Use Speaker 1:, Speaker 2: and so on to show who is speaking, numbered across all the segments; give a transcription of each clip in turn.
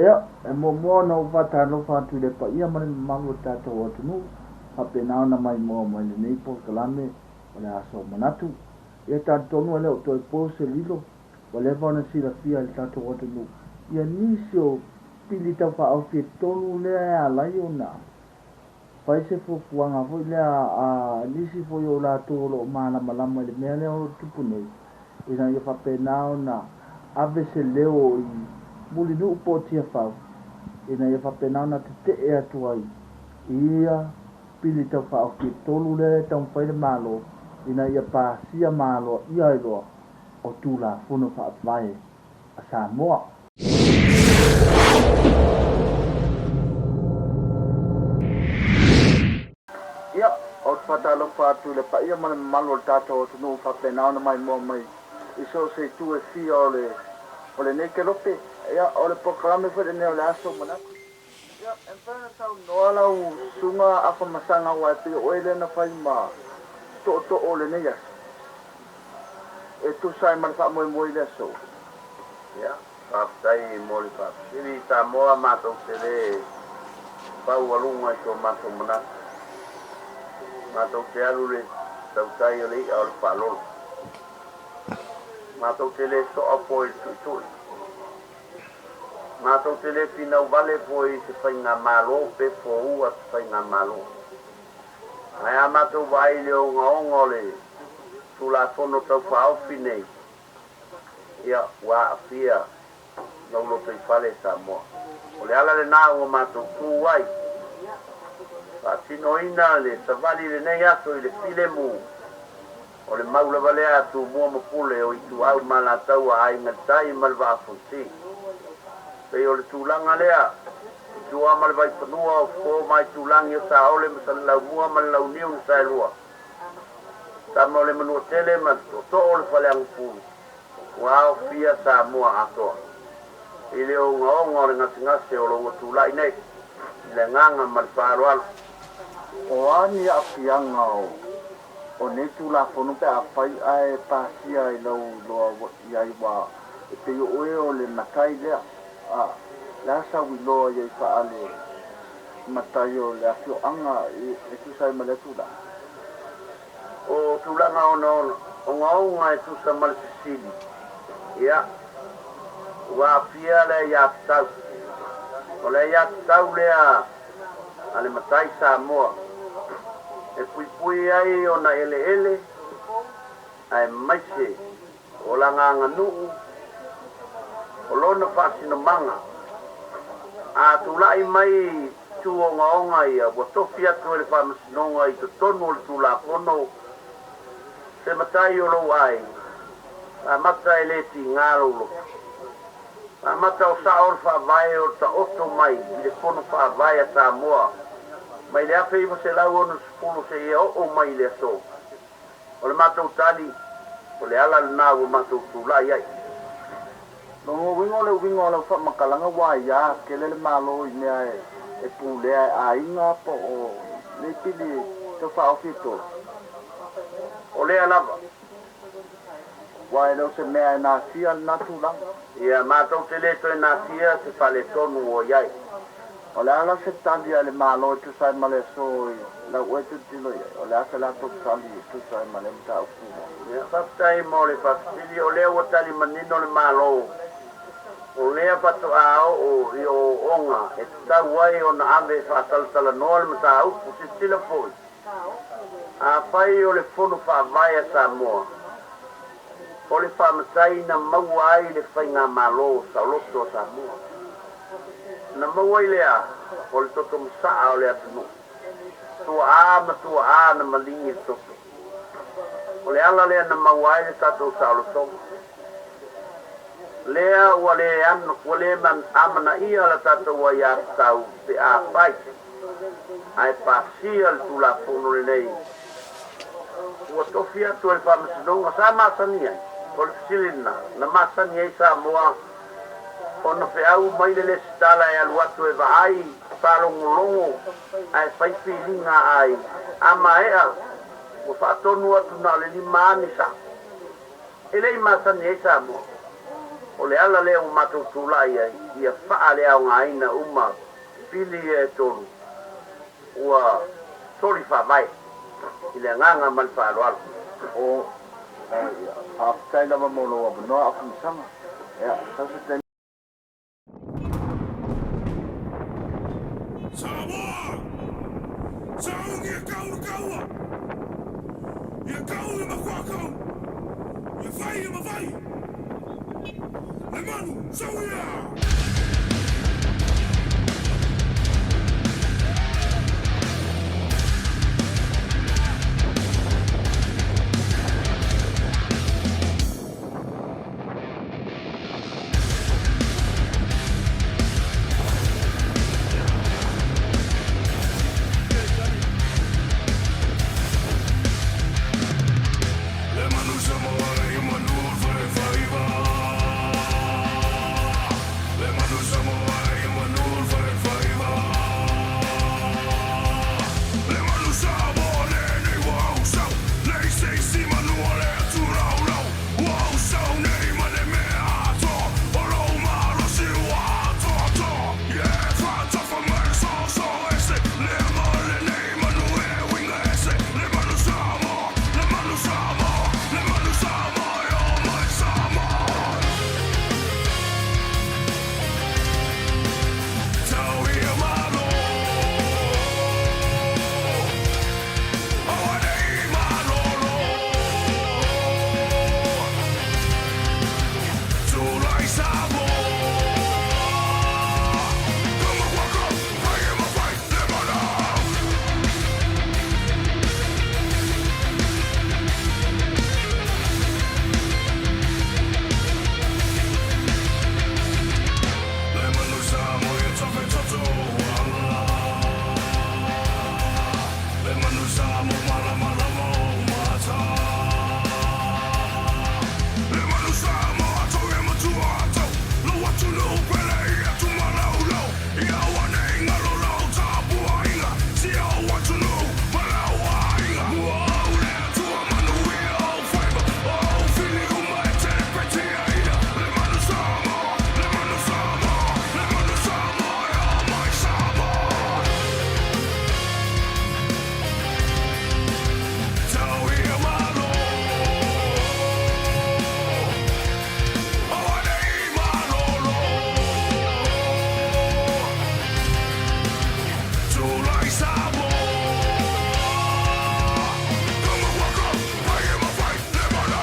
Speaker 1: Ia, e muamua ona ou faatalofa atu i le paia ma le mamalu o le tatou atunuu, faapena ona maimoa mai lenei polokalame o le Aso Manatu. Ia talitonu e le o toe po se lilo, ua leva ona silafia e le tatou atunuu ia nisi o pili taufaaofi e tolu lea e ala ai ona fai se fuafuaga foi lea a nisi foi o latou o lo o malamalama i le mea lea o lo o tupu nei, ina ia faapena ona ave se leo i Mulinuu po o Tiafau, ina ia faapena ona tetee atu ai i ia pili taufaaofi e tolu lea e taumafai le Malo ina ia pasia ma aloaia ai loa o Tulafono Faavae a Samoa. Ia, ou te faatalofa atu i le paia ma le mamalu o le tatou atunuu faapena ona maimoa mai i so o se itu e fia o le o lenei kelope. Ia, o le polokalame foi lenei o le Aso Manatu. Ia, e mafai ona saunoa lau Susuga Afamasaga aua e pei o oe lea na fai ma tootoo o lenei aso e tusa ai ma le faamoemoe i le aso.
Speaker 2: Ia, faafetai mo le faafesili. Samoa matou te le faualuga i so matou manatu. Matou te alu i le tautai o le i'a o le faalolo. Matou te le soa foi i le tuitui. Matou te le finau vale foi i se faigamalo pe foua se faigamalo. Ae a matou vaai i le ogaoga o le Tulafono Tau Faaofi nei, ia, ua aafia lou lotoifale Samoa. O le ala lena ua matou tu ai, faatinoina le savali i lenei aso i le filemu o le mau lava lea a Tumua ma Pule o Ituau ma Alataua, Aiga i le Tai ma le Vaa o Fonoti. Pei o le tulaga lea i tua ma le Vaifanua o Fofo ma Aitulagi o Saole ma Salelaumua ma le Launiu na Saelua, tama o le Manuatele ma le Tootoo o le Faleagafulu, ua aofia Samoa atoa i le ogaoga o le gasegase o lo o ua tulai nei i le agaga ma le faaaloalo.
Speaker 1: O a ni aafiaga o nei Tulafono pe afai ae pasia i lau iloa i ai ua e pei o oe o le matai lea, a le a sau iloa i ai faale matai o le afioaga e tusa ai ma lea tulaga?
Speaker 2: O tulaga ogaoga ogaoga e tusa ma le fesili, ia, ua aafia le aiatatau. O le aiatatau lea a le matai Samoa e puipui ai ona eleele aemaise o lana aganuu, o lona faasinomaga. A tulai mai tu ogaoga ia, ua tofi atu e le Faamasinoga i totonu o le Tulafono se matai o lou aiga, amata e le tiga lou loto. Amata o sao le Faavae o le taoto mai i le Fono Faavae a Samoa mai le 1960 seia oo mai i le aso. O le matou tali, o le ala lena ua matou tulai ai.
Speaker 1: Lona uiga o le uiga o lau faamatalaga ua aia tele le Malo i mea e pulea e aiga po o nei pili tau faaofi e tolu.
Speaker 2: O lea lava.
Speaker 1: Aua e le o se mea e natia lena tulaga.
Speaker 2: Ia, matou te le toe natia se faaletonu ua i ai.
Speaker 1: O le a la se tali a le Malo e tusa ai ma le aso i lau oe tilotilo i ai? O le a se latou tali e tusa ai ma lea mataupu ua.
Speaker 2: Ia, faafetai mo le faafesili. O lea ua tali manino le Malo, o lea faatoa oo i ooooga e tatau ai ona ave e faatalatalanoa le mataupu. Silasila foi, afai o le Fono Faavae a Samoa, o le faamatai na maua ai le faigamalo saoloto a Samoa. Na maua ai lea o le toto masaa o le atunuu, tuaa ma tuaa na maligi le toto. O le ala lea na maua ai le tatou saolotoga. Lea ua le ua le amanaia la tatou aiatatau pe afai ae pasia le Tulafono lenei ua tofi atu e le Faamasinoga sa masani ai. O le fesili lena, na masani ai Samoa ona feau mai le lesitala e alu atu e vaai, faalogologo ae fai filiga a aiga. A maea, ua faatonu atu na o le lima lava ni sao. E le i masani ai Samoa. O le ala lea ua matou tulai ai, ia faaleaogaina uma pili ia e tolu ua soli faavae i le agaga ma le faaaloalo.
Speaker 1: O, ia, faafetai lava mo lou avanoa Afamasaga. Ia, sau se taimi.
Speaker 3: Samoa! Sauni e kau le kaua! Ia kau i makuakau! Ia fai i mafai! Le manu, sau ia! Le manu Samoa i manu o le fale faiva. Le manu Samoa i manu o le fale faiva. Le manu Samoa lenei ua ausau. Leai se isi manu o le aturaulau. Ua ausau nei ma le mea atoa. O lou malosi ua atoatoa. Ia e faatafa mai le soosoo ese. Leaga o lenei manu e uiga ese. Le manu Samoa, le manu Samoa, le manu Samoa e oo mai Samoa. Tau ia malo, aua ne i malolo. Tulai Samoa, Kamakuaka, fai e mafai le mana. Le manu Samoa ia tafe toto ala. Le manu Samoa malamalama o mata. Le manu Samoa tau e matua atau. Lau atunuu pele ia tumalaulau. Ia aua ne i galo lau tapuaiga. Si ou atunuu ma lau aiga. Ua ou le Atua manuia ou faiva. O ou fili uma e te petiaina. Le manu Samoa, le manu Samoa, le manu Samoa e oo mai Samoa. Tau ia malo, aua ne i malolo. Tulai Samoa, Kamakuaka, fai e mafai le mana.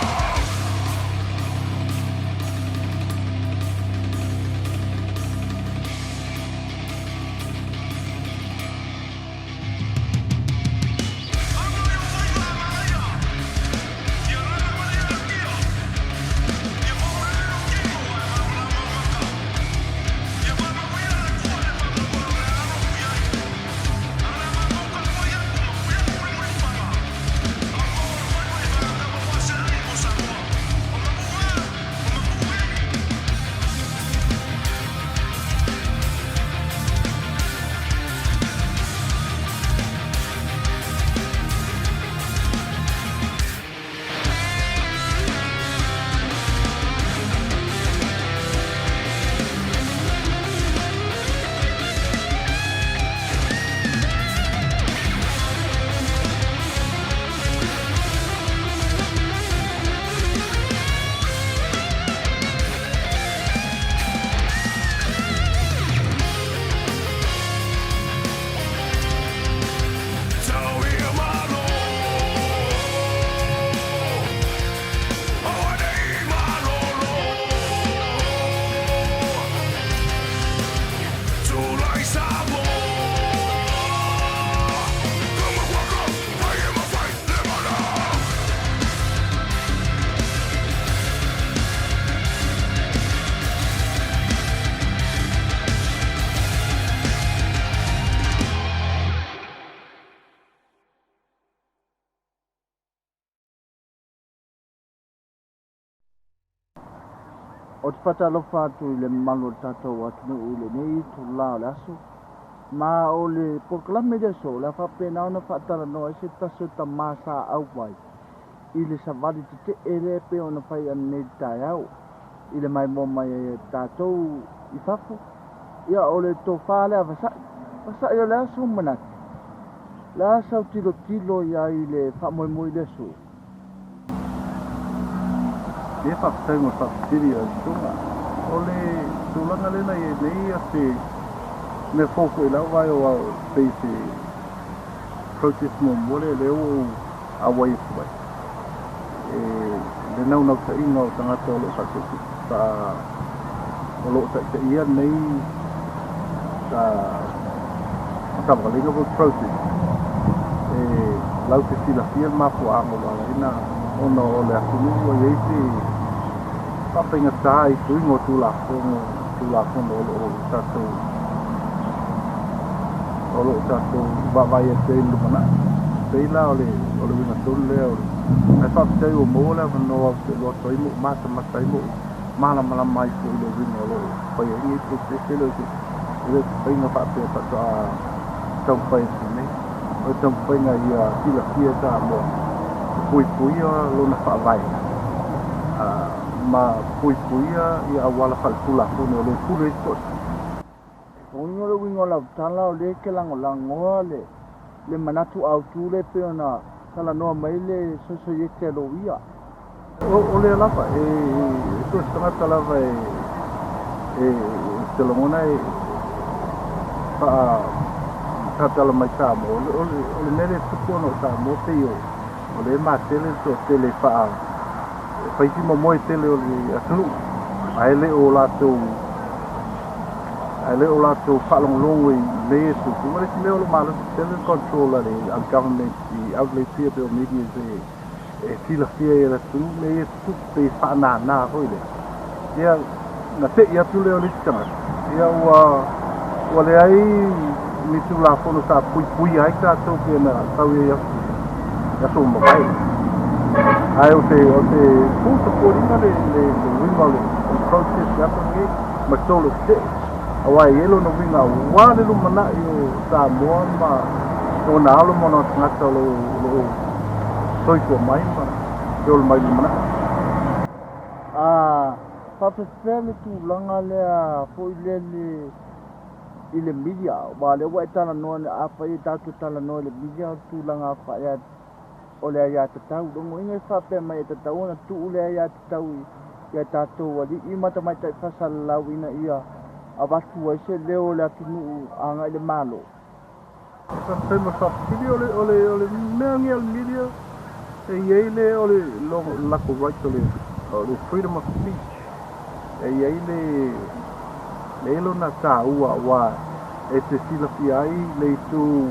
Speaker 3: Tau ia malo, aua ne i malolo. Tulai Samoa, Kamakuaka, fai e mafai le mana.
Speaker 1: Ou te faatalofa atu i le mamalu o le tatou atunuu i lenei itulā o le aso. Ma o le polokalame i le aso, o le a faapena ona faatalanoa ai se tasi o tamā sa auai i le savali tetee lea e pei ona fai ananei i le taeao. i le maimoa mai ai e tatou i fafo. Ia, o le tofa lea Vasa'i. Vasa'i, o le a sou manatu? O le a sau tilotilo i ai i le faamoemoe i le aso?
Speaker 4: Ia, faafetai mo le faafesili a le susuga. O le tulaga lea na i ai nei o se mea fou foi i lau vaai, aua pei se protest muamua lea lea ua ou auai atu ai. E le naunautaiga o tagata o lo o o taitaia nei savavaliga po o protest, e lau te silafia le mafuaaga ua ala ai na ona o le atunuu ua i ai se faafaigata i suiga o Tulafono o lo o tatou vaavaai atu ai i le lumanai. Pei la o le uiga tonu lea o le, ae faafetai ua maua le avanoa ou te alu atu ai ma ou matamata ai ma ou malamalama ai foi i le uiga o lo o fai ai nei protest. E le o se faiga faapea faatoa taumafai atu nei. O le taumafaiga ia silafia e Samoa e puipuia lona faavae ma puipuia ia auala faaletulafono o le pule ai toatasi.
Speaker 1: O le uiga o lau tala, o lea e te lagolagoa le manatu autu le pei ona talanoa mai le soisoiete a loia.
Speaker 4: O lea lava e so se tagata lava e te lagona e faa tautala mai Samoa. O le mea lea e tupu ona o Samoa pei o le matele le toatele faa faisi momoe tele o le atunuu, ae le o latou faalogologo i mea e tupu. Ma le isi mea, o lo malosi tele le control a le government i outlets ia pe o media e silafia i le atunuu mea ia tutupu, pe faanānā foi lea. Ia, na tei atu lea o le isi tagata, ia ua leai ni Tulafono sa puipuia ai tatou pe na tau i ai aso ua mavae. Ae o te full support ina le uiga o le protest i aso nei ma tolo tetee, aua e i ai lona uiga aua le lumanai o Samoa ma ona alo ma ona tagata o lo o soifua mai ma e ola mai lumanai.
Speaker 1: A faapefea le tulaga lea foi lele i le media? Aua o lea ua e talanoa, afai e tatou talanoa i le media, o le tulaga faa o le aiatatau. Logoina e faapea mai e tatau ona tuu le aiatatau ia tatou alii ma tamaitai faasalalau ina ia avatu ai se leo o le atunuu agai le Malo.
Speaker 4: Faafetai mo le faafesili. O le mea gia o le media e i ai le o le latou right o le freedom of speech. E i ai le lona taua, aua e te silafia ai le itu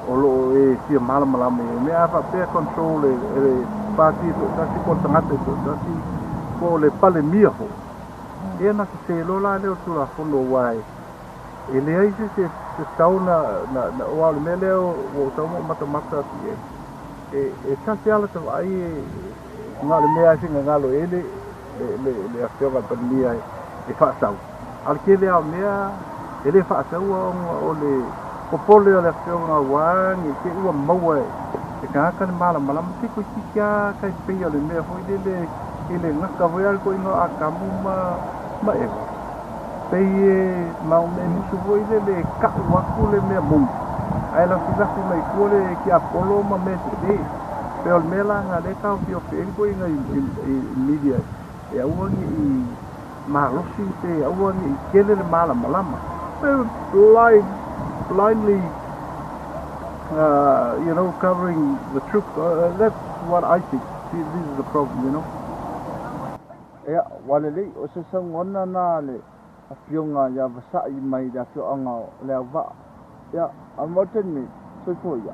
Speaker 4: o loo e fia malamalama i ai mea. A faapea control e le pati e toatasi po o le tagata e toatasi po o le palemia foi, ia na sese loa la lea o le Tulafono, aua e leai se tatau na aua o le mea lea ua ou sau ma ou matamata atu i ai, e tasi lava lata vaai e na o le mea lava e finagalo i ai le afioga i le Palemia e faasau. A o le tele lava o mea e le faasaua ona o le popole o le afioga, aua ne i te i ua maua e tagata le malamalama se toeitiiti lava tai pei o le mea foi lele i le gata foi a le toeaina o Atamu ma Eva, pei e ma e musu foi lele e ta'u atu le mea moni ae lafilafi mai tua le tiapolo ma mea sese. Pei o le mea la na lea taofiofi ai le toeaina i media e aua ne i malosi pe aua ne i tele le malamalama, blindly covering the truth. That's what I think. This is the problem.
Speaker 1: Ia, ua lelei, o se saunoaga na le afioga ia Vasa'i mai le afioaga o Leauvaa. Ia, a mo taimi, soifua ia.